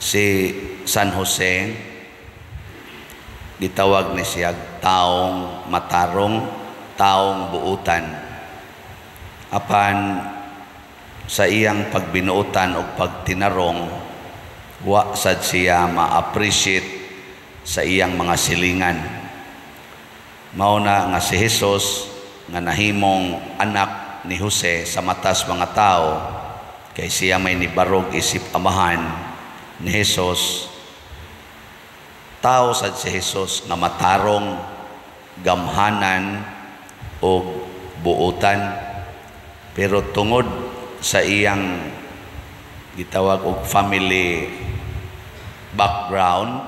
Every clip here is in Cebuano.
Si San Jose, gitawag ni siya taong matarong, taong buutan. Apan sa iyang pagbinuotan o pagtinarong, wa sad siya ma-appreciate sa iyang mga silingan. Mao na nga si Jesus nga nahimong anak ni Jose sa matas mga tao, kay siya may nibarog isip amahan ni Jesus. Tao sad si Jesus nga matarong, gamhanan o buutan, pero tungod sa iyang gitawag og family background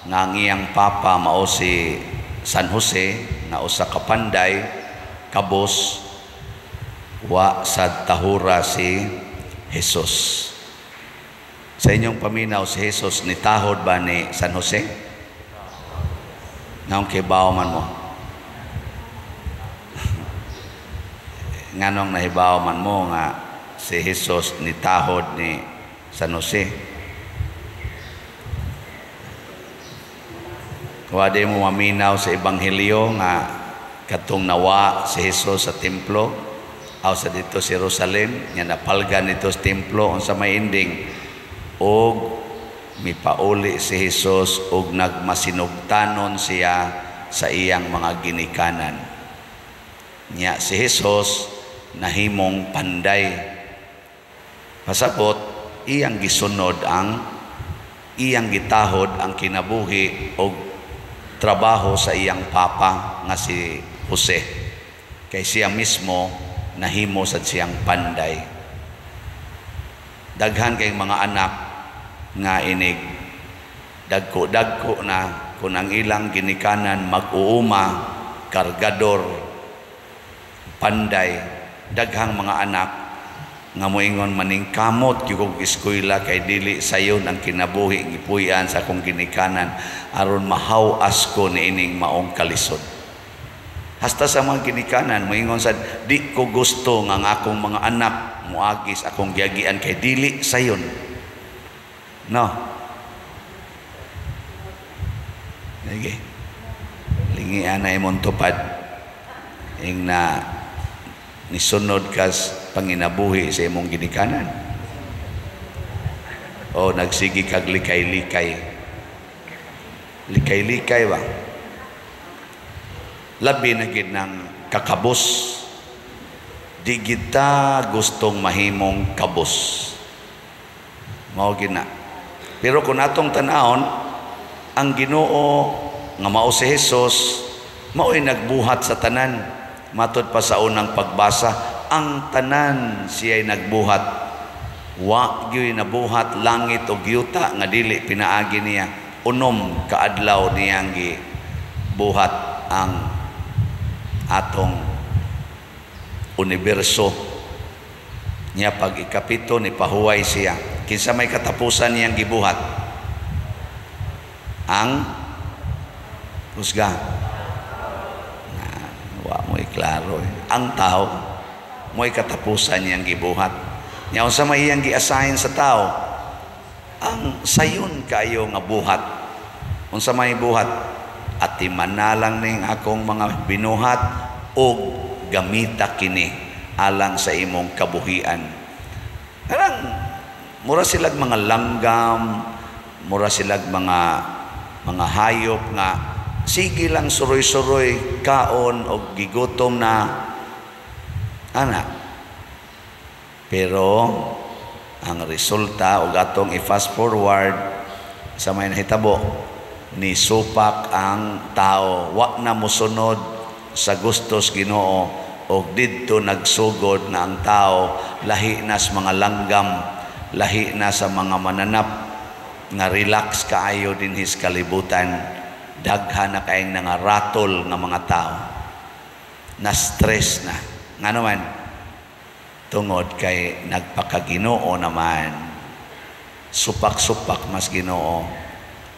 nga ang iyang papa mao si San Jose nga usa ka panday, kabos, wa sad tahura si Jesus. Sa inyong paminaw, si Jesus nitahod ba ni San Jose? Nganong kibaw man mo? Nganong nahibaw man mo nga si Jesus nitahod ni San Jose? Wa di mo maminaw sa Ebanghelyo nga katong nawa si Jesus sa templo aw sa dito sa Jerusalem, nga napalgan nito sa templo, unsa may ending? Og mipauli si Jesus og nagmasinugtanon siya sa iyang mga ginikanan. Nya si Jesus nahimong panday. Pasabot, iyang gisunod ang iyang gitahod ang kinabuhi og trabaho sa iyang papa nga si Jose. Kay siya mismo nahimo sad siyang panday. Daghan kay mga anak nga inig dagko-dagko na kung ang ilang ginikanan mag-uuma, kargador, panday. Daghang mga anak nga moingon, "Maningkamot gyud kog eskwela kay dili sayon ang kinabuhi gipuy-an sa akong ginikanan aron mahaw-as ko niining maong kalisod." Hasta sa mga ginikanan moingon sad, "Di ko gusto nga ang akong mga anak moagi sa akong giagian kay dili sayon." No. Sige. Lingian na imong tupad. Ing na nisunod kas panginabuhi sa imong ginikanan. O nagsigi kag likay-likay. Likay-likay ba? Labi na gid ng kakabos. Di kita gustong mahimong kabos. Mao gid na. Pero kung atong tan-awon, ang Ginoo nga mao si Jesus, mao'y nagbuhat sa tanan. Matod pa sa unang pagbasa, ang tanan siya'y nagbuhat. Wa gyuy nabuhat langit ug yuta nga dili pinaagi niya. Unom kaadlaw niyang gibuhat ang atong universo. Niya pag ikapito ni pahuway siya. Kinsa may katapusan niyang gibuhat? Ang husga. Wa mo'y klaro. Ang tao mo'y katapusan niyang gibuhat. Nya unsa may iyang gi-assign sa tao? Ang sayon kayo nga buhat. Unsa may buhat? Atiman na lang ning akong mga binuhat og gamita kini alang sa imong kabuhian. Karang mura silag mga langgam, mura silag mga hayop nga sige lang suroy-suroy kaon og gigutom na ana. Pero ang resulta og atong i-fast forward sa may nahitabo, ni supak ang tao, wa na mosunod sa gustos Ginoo, og didto nagsugod na ang tao lahi na sa mga langgam, lahi na sa mga mananap nga relax kaayo dinhi sa kalibutan. Daghan na kaayong nangaratol nga mga tao, na stress na. Ngano man? Tungod kay nagpakaginoo naman, supak-supak mas Ginoo.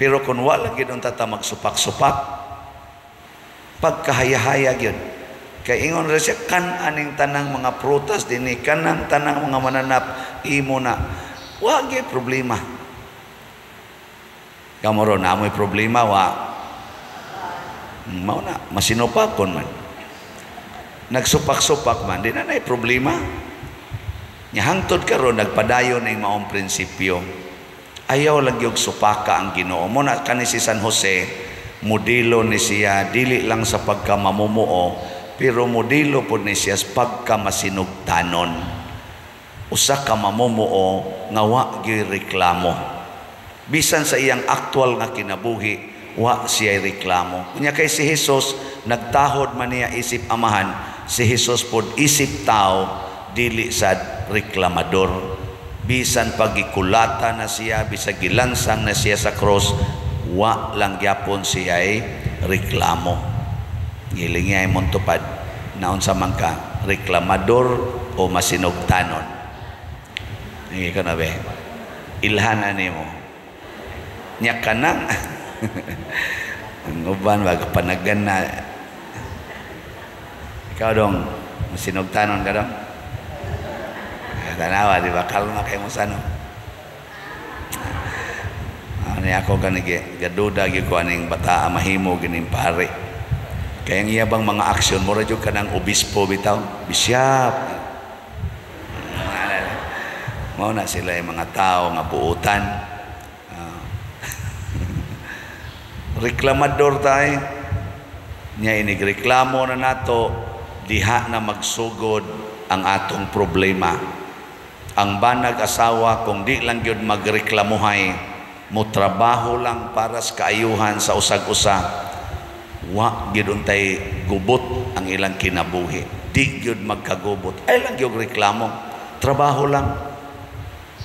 Pero kung wala gyud unta ta magsupak-supak, pagkahaya-haya gyud. Kay ingon ra siya, kan aning tanang mga prutas dinhi, kanang tanang mga mananap imo na. Wa gyud problema. Kamo ron, amoy problema, wa. Mao na, masinupakon man. Nagsupak-supak man, di na na'y problema. Nya hangtod karon nagpadayon ning maong prinsipyo. Ayaw lang gyud supaka ang Ginoo. Mo na kani si San Jose, modelo ni siya dili lang sa pagkamamumuo, pero modelo pod ni siya sa pagkamasinugtanon. Usa ka mamumuo nga wa gyud reklamo. Bisan sa iyang aktual nga kinabuhi, wa siya reklamo. Unya kay si Jesus nagtahod man niya isip amahan, si Jesus pod isip tao dili sad reklamador. Bisan pagikulata na siya, bisan gilansang na siya sa cross, wa lang gyapon siya ay reklamo. Giling niya ay montupad na unsa man ka, reklamador o masinugtanon. Hindi ka na be. Ilhan na nimo. Nya kanang ang uban wag panagan na. Ikaw dong masinugtanon ka dong. Tanawa, di ba? Kalma kayo mo sa ano. Ano ako gani gaduda gyud ko aning bata mahimo gining pare. Kaya ang iya bang mga aksyon mura jud kanang obispo bitaw, bishop. Mao na sila yung mga tao nga buutan. Reklamador tayo. Nya inigreklamo na nato diha na magsugod ang atong problema. Ang banag asawa kung di lang gyud magreklamuhay, mo trabaho lang para sa kaayuhan sa usag-usa, wa gyud untay gubot ang ilang kinabuhi. Di gyud magkagubot. Ay lang gyud reklamo. Trabaho lang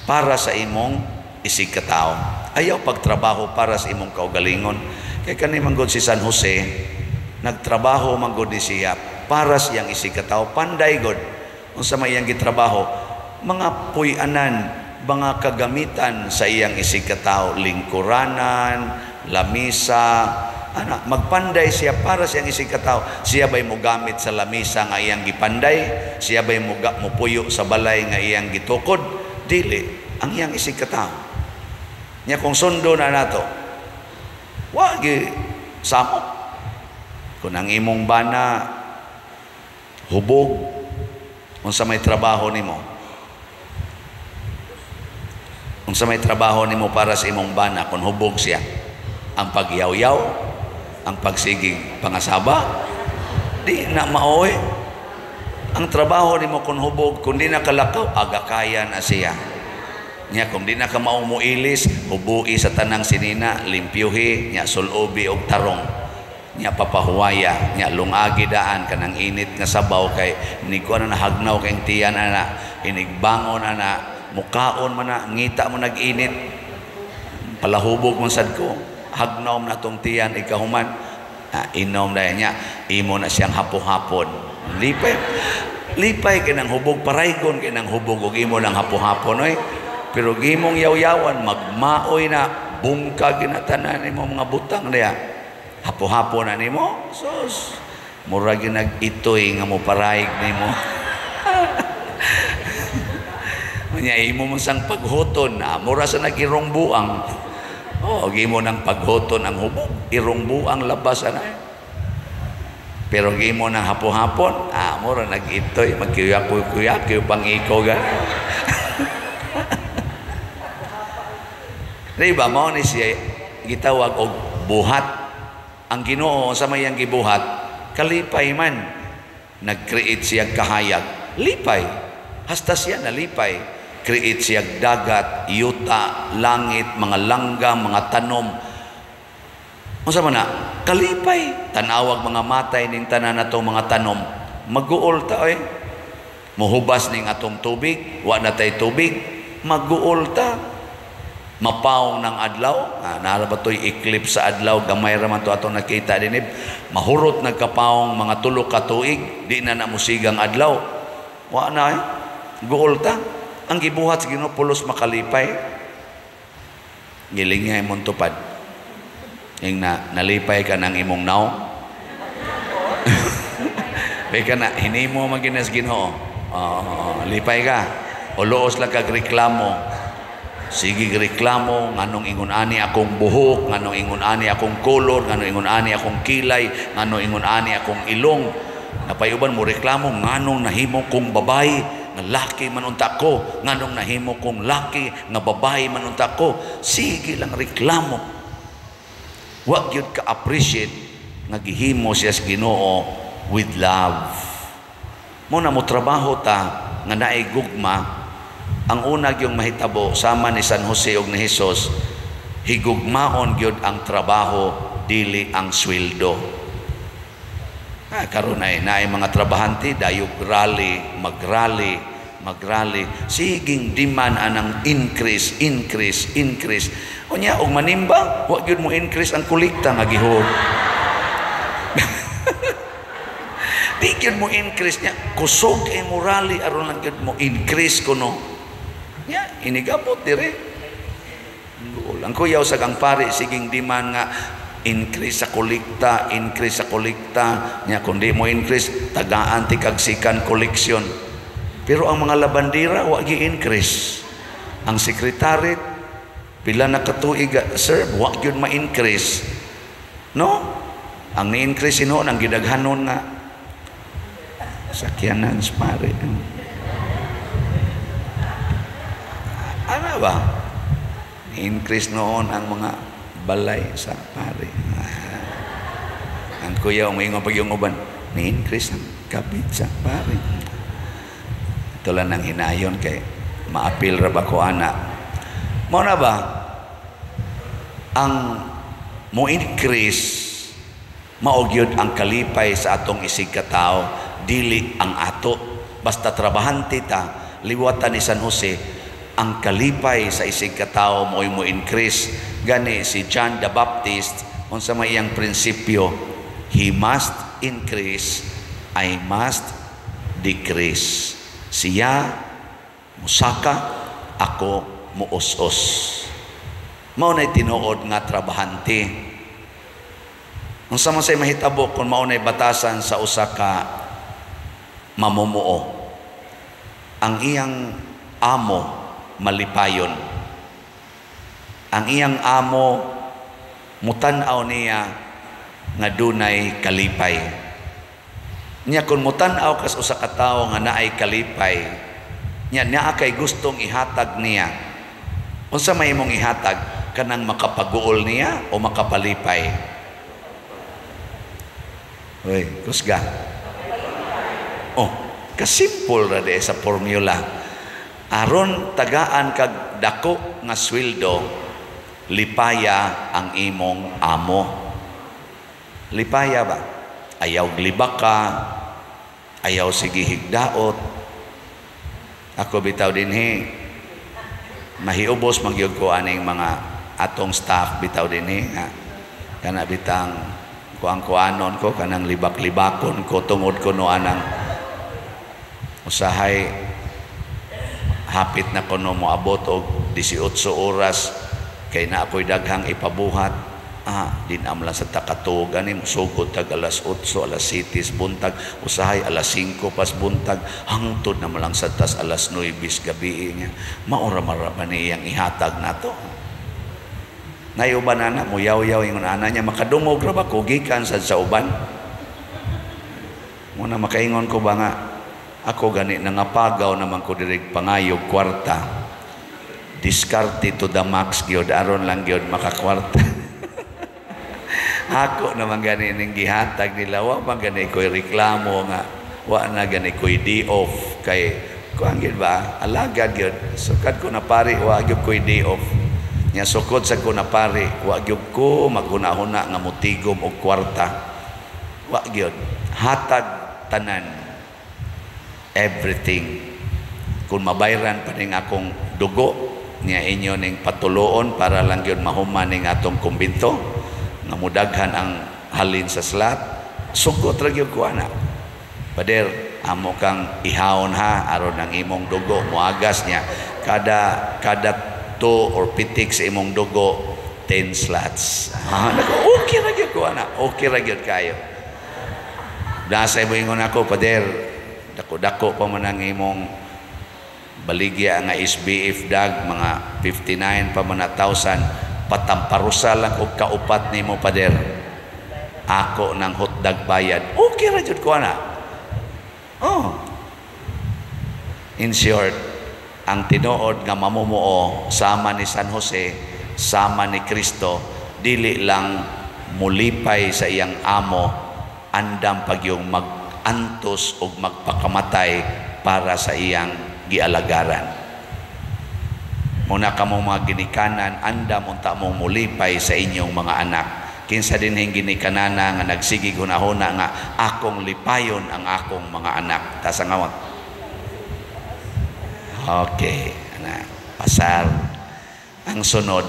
para sa imong isig katao. Ayaw pagtrabaho para sa imong kaugalingon. Kay kani man gud si San Jose, nagtrabaho man gud ni siya para sa iyang isig katao. Panday gud unsa may iyang gitrabaho, mga puy-anan, mga kagamitan sa iyang isig katao, lingkuranan, lamisa, ana, magpanday siya para sa iyang isig katao. Siya ba'y mogamit sa lamisa nga iyang gipanday? Siya ba'y mopuyo sa balay nga iyang gitukod? Dili, ang iyang isig katao. Nya kung sundo na nato, wagi samok. Kung ang imong bana hubog, unsa may trabaho nimo? Unsa may trabaho nimo para sa imong bana kung hubog siya? Ang pagyaw-yaw, ang pagsigig pangasaba, di na maoy. Ang trabaho nimo kung hubog, kung di na kalakaw, agakaya na siya. Nya kung di na ka maumuilis, hubui sa tanang sinina, limpyuhi, nya sulubi og tarong. Nya papahuwaya, nya lungagi daan kanang init nga sabaw kay ni ko na nahagnaw kay tiyan ana, inigbangon ana, mukaon man na, ngita mo nag-init. Palahubog man sad ko, hagnaw man atong tiyan ikahuman. Ah, inom dahil niya, imo na siyang hapo-hapon. Lipay, lipay kay nang hubog, paraygon kay nang hubog og imo nang hapo-hapon oy. Pero gimong yaw-yawan, magmaoy na, bungka ginatanan nimo mga butang niya. Hapo-hapo na nimo, sus, mura ginag-itoy nga mo parayg nimo. Unya imo man sang paghuton, mura sa nag-irong buang. Oh, gimo nang paghuton ang hubog, irong buang labas ana. Pero gimo nang hapo-hapon, mura nag-itoy, magkuyak-kuyak pang iko ga. Di ba mao ni siya gitawag og buhat. Ang Ginoo sa may iyang gibuhat, kalipay man. Nag-create siya kahayag, lipay. Hasta siya nalipay. Create siya dagat, yuta, langit, mga langgam, mga tanom. Unsa man na? Kalipay. Tanawag mga matay ning tanan atong mga tanom. Maguol ta oy. Muhubas ning atong tubig, wa na tay tubig, maguol ta. Mapaw ng adlaw, naara ba to'y eclipse sa adlaw, gamay ra man to atong nakita dinib, mahurot nagkapaong mga tulo ka tuig, di na namusigang adlaw. Wa na guol ta. Ang gibuhat sa Ginoo pulos makalipay. Giling niya imong tupad. Ing na nalipay ka ng imong naong. Kay ka na hinimo man ginas Ginoo. Lipay ka. O luos lang kag reklamo. Sige reklamo nganong ingon ani akong buhok, nganong ingon ani akong kolor, nganong ingon ani akong kilay, nganong ingon ani akong ilong. Napayuban mo reklamo nganong nahimo kong babae nga laki man unta ko, nganong nahimo kong laki nga babae man unta ko. Sige lang reklamo. Wa gyud ka appreciate nga gihimo siya sa Ginoo with love. Mo na mo trabaho ta nga naay gugma. Ang una gyung mahitabo sama ni San Jose ug ni Jesus, higugmaon gyud ang trabaho, dili ang sweldo. Karon ay naay mga trabahante dayog rally, magrally, magrally, siging demand anang increase, increase, increase. Unya og manimba, wa gyud mo increase ang kolekta nga gihog. Di gyud mo increase niya, kusog kay mo rally aron lang gyud mo increase kuno. Ya, inigabot dire. Ang kuyaw sa kang pare siging demand nga increase sa kolekta, increase sa kolekta. Nya kung di mo increase, tagaan ti kag sikan collection. Pero ang mga labandira wa gi-increase. Ang secretary pila na katuig, sir, wa gyud ma-increase. No? Ang ni-increase hinuon ang gidaghanon nga sakyanan sa pare. Ano ba? Increase noon ang mga balay sa pare. Ang kuya, umiingon pag yung uban, ni-increase ang kapit sa pare. Ito lang ang hinayon kay maapil ra ba ko ana. Mao na ba? Ang mo increase mao gyud ang kalipay sa atong isig katao, dili ang ato. Basta trabahante ta, liwatan ni San Jose, ang kalipay sa isig katao mo'y mo increase. Gani si John the Baptist, unsa may iyang prinsipyo, he must increase, I must decrease. Siya musaka, ako muus-us. Mao na'y tinuod nga trabahante. Unsa man say mahitabo kung mao na'y batasan sa usa ka mamumuo? Ang iyang amo malipayon. Ang iyang amo mutan-aw niya nga dunay kalipay. Nya kung mutan-aw kas usa ka tawo nga naay kalipay, nya naa kay gustong ihatag niya. Unsa may imong ihatag? Kanang makapaguol niya o makapalipay? Uy, kusga. Oh, kasimple ra di sa formula. Aron tagaan kag dako nga sweldo, lipaya ang imong amo. Lipaya ba? Ayaw glibak ka, ayaw sige higdaot. Ako bitaw dinhi, mahiubos magyud ko aning mga atong staff bitaw dinhi nga kana bitang kuang-kuanon ko, kanang libak-libakon ko tungod ko no anang usahay hapit na kuno moabot og 18 oras kay na ako'y daghang ipabuhat. Dinam lang sa takatuog ani musugod tag alas 8, alas 7 buntag, usahay alas 5 pas buntag, hangtod na malang sa tas alas 9 gabi niya. Maura mara pa niyang ihatag nato. Nayuban ana muyaw-yaw ingon ana niya, makadungog ra ba ko gikan sad sa uban? Muna makaingon ko ba nga ako gani nangapagaw naman ko diri pangayog kwarta. Diskarte to the max gyud, aron lang gyud makakwarta. Ako naman gani ning gihatag nila, wa man gani ko'y reklamo nga wa na gani ko'y day off kay kuan gyud ba, alagad gyud. Sukad ko na pari, wa gyud ko'y day off. Nya sukod sa ko na pari, wa gyud ko maghuna-huna nga motigom og kwarta. Wa gyud hatag tanan, everything. Kung mabayran pa ning akong dugo niya inyo ning patuloon para lang gyud mahuman ning atong kumbinto nga mudaghan ang halin sa slat, sugot ra gyud ko ana. Pader, amo kang ihawon ha aron ang imong dugo moagas niya. Kada two or pitik sa imong dugo 10 slots. Nako, okay ra gyud ko ana. Okay ra gyud kayo. Nasa mo ingon ako, pader, dako-dako pa man ang imong Baligya nga SBF dag mga 59 pa man na thousand, patamparusa lang og kaupat nimo, pader. Ako ng hotdog bayad. Okay ra jud ko ana. Oh. In short, ang tinuod nga mamumuo sama ni San Jose, sama ni Kristo, dili lang mulipay sa iyang amo, andam pagyong mag-antos o magpakamatay para sa iyang gialagaran. Muna kamo mga ginikanan, andam unta mong mulipay sa inyong mga anak. Kinsa dinhing ginikanana nga nagsigig hunahuna nga akong lipayon ang akong mga anak? Taas ang kamot. Okay, ana, pasar. Ang sunod,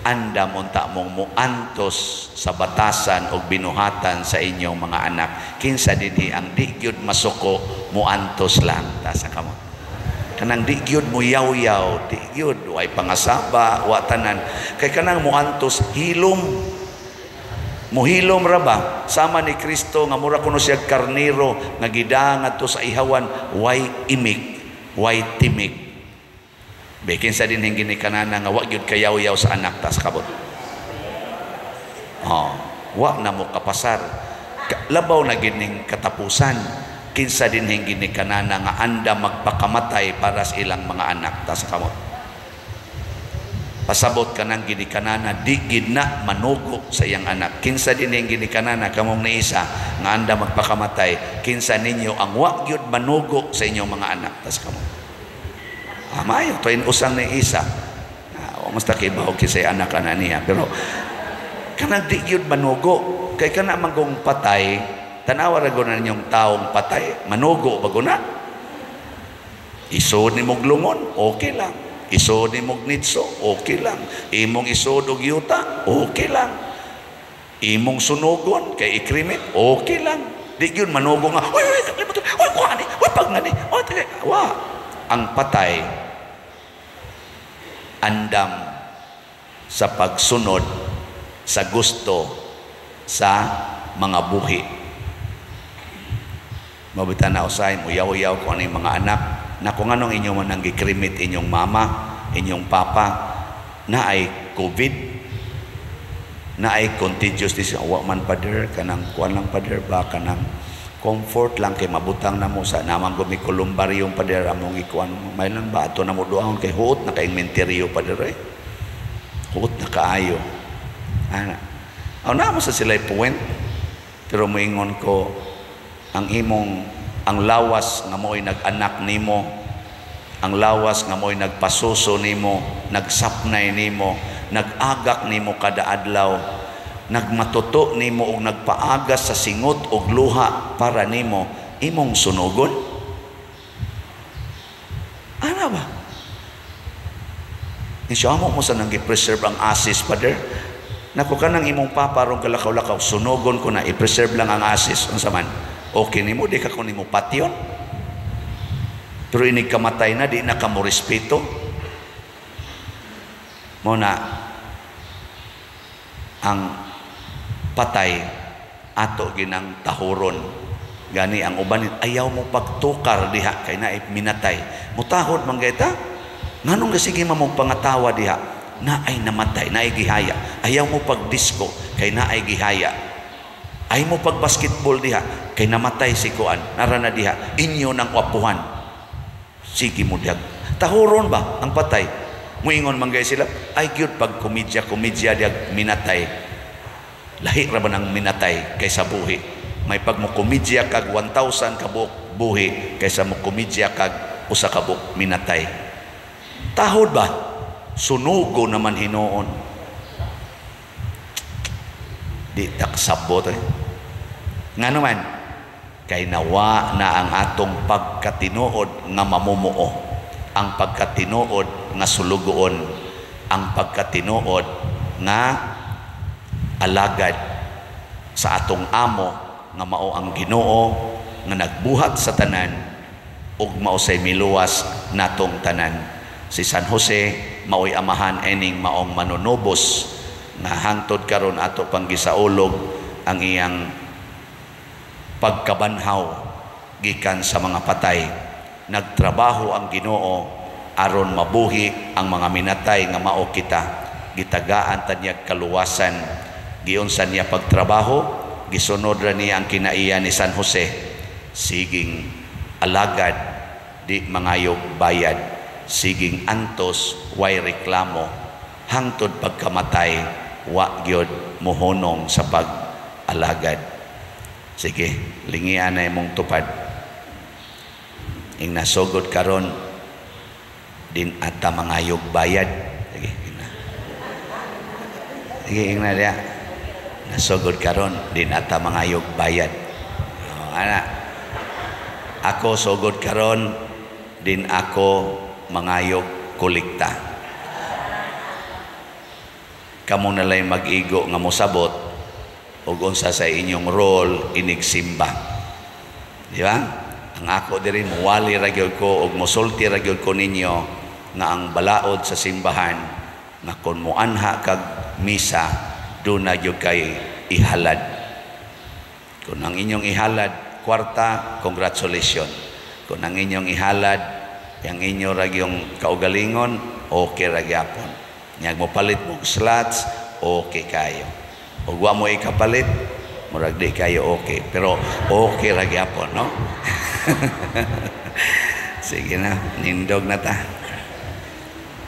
andam unta mong muantos sa batasan o binuhatan sa inyong mga anak. Kinsa dinhi ang di gyud masuko, muantos lang? Taas ang kamot. Kanang di gyud mo yaw-yaw, di gyud, way pangasaba, wa tanan. Kay kanang muantos, hilom. Muhilom ra ba? Sama ni Kristo nga mura kuno siya karniro nga gidang adto sa ihawan, way imik, way timik. Be, kinsa din ginikanana nga wa gyud kayaw-yaw sa anak? Tas kabot. Oh, wa na mo kapasar. Labaw na gid ning katapusan. Kinsa din ginikanana nga anda magpakamatay para sa ilang mga anak? Tas kamot. Pasabot ka ng ginikanana, di gid na manugo sa iyang anak. Kinsa din yung ginikanana, kamong niisa, nga anda magpakamatay? Kinsa ninyo ang wa gyud manugo sa inyong mga anak? Tas kamo. Ah, maayo, tuin usang ni isa. Ah, musta kibaw kisay anak ana niya. Pero kanang di gyud manugo, kay kana manggong patay, tanawa ra gud na ninyong taong patay, manugo ba guna? Isod ni mong lungon, okay lang. Isod ni mong nitso, okay lang. Imong isod og yuta, okay lang. Imong sunugon kay i-cremate, okay lang. Di gyud manugo nga, "Uy, uy, kalimutan, uy, kuha ni, uy, pag nga ni, uy, tagay." Wa. Ang patay, andam sa pagsunod sa gusto sa mga buhi. Mabitan na usay, muyaw-yaw ko ano yung mga anak, na kung anong inyo man ang gi-cremate inyong mama, inyong papa, na ay COVID, na ay contagious disease. Wa man, pader, kanang kuan lang, pader ba, kanang comfort lang kay mabutang na mo sa namang gumi columbarium, pader, among ikuan may lang ba ato na mo duahon kay huot na kay inventaryo, pader, eh. Huot na kaayo. Ana. Aw na mo sa sila point. Pero moingon ko ang imong ang lawas nga mo'y nag-anak nimo, ang lawas nga mo'y nagpasuso nimo, nagsapnay nimo, nag-agak nimo kada adlaw, nagmatuto nimo og nagpaagas sa singot og luha para nimo, imong sunugon? Ana ba? Insya mo mo sa nang gi-preserve ang ashes, pader. Naku, kanang imong papa rong kalakaw-lakaw, sunugon ko na, i-preserve lang ang ashes. Unsa man? Okay nimo, di ka ko nimo patyon. Pero inig kamatay na, di na ka mo respeto. Mo na, ang patay, ato ginang tahuron. Gani ang uban ayaw mo pagtukar diha kay na minatay. Mutahod man gayta. Nganong gasige mo pangatawa diha? Na ay namatay, na ay gihaya. Ayaw mo pagdisko kay na ay gihaya. Ay mo pag basketball diha kay namatay si kuan, nara na diha, inyo nang wapuhan. Sige mo diha. Tahuron ba ang patay? Muingon man gay sila, ay gyud pag komedya komedya diha minatay. Lahi ra ba nang minatay kaysa buhi? May pag mo komedya kag 1,000 ka buok buhi kaysa mo komedya kag usa ka buok minatay. Tahod ba? Sunugo naman hinuon. Di taksabot eh. Nga naman, kay nawa na ang atong pagkatinuod nga mamumuo, ang pagkatinuod nga sulugoon, ang pagkatinuod nga alagad sa atong amo nga mao ang Ginoo nga nagbuhat sa tanan ug mao say miluwas natong tanan. Si San Jose maoy amahan ening maong manunubos nga hangtod karon ato pang gisaulog ang iyang pagkabanhaw gikan sa mga patay. Nagtrabaho ang Ginoo Aron mabuhi ang mga minatay nga mao kita. Gitagaan ta niya kaluwasan. Giunsa niya pagtrabaho, gisunod ra niya ang kinaiya ni San Jose. Siging alagad, di mangayog bayad. Siging antos, way reklamo. Hangtod pagkamatay, wa gyud mohunong sa pag-alagad. Sige, lingian na imong tupad. Ing nasugod karon, din ata mangayog bayad. Sige, ingna. Sige, ingna diya. Nasugod karon, din ata mangayog bayad. Oh, ana. Ako sugod karon, din ako mangayog kolekta. Kamo nalay mag-igo nga mosabot ug unsa sa inyong role inigsimba. Di ba? Ang ako diri, muwali ra gyud ko ug mosulti ra gyud ko ninyo nga ang balaod sa simbahan nga kon moanha kag misa, duna gyud kay ihalad. Kung ang inyong ihalad kwarta, congratulations. Kung ang inyong ihalad yang inyo ra yung kaugalingon, okay ra gyapon. Nya mo palit mo slots, okay kayo. Ug wa mo ikapalit, murag di kayo okay. Pero okay ra gyapon, no? Sige na, nindog na ta.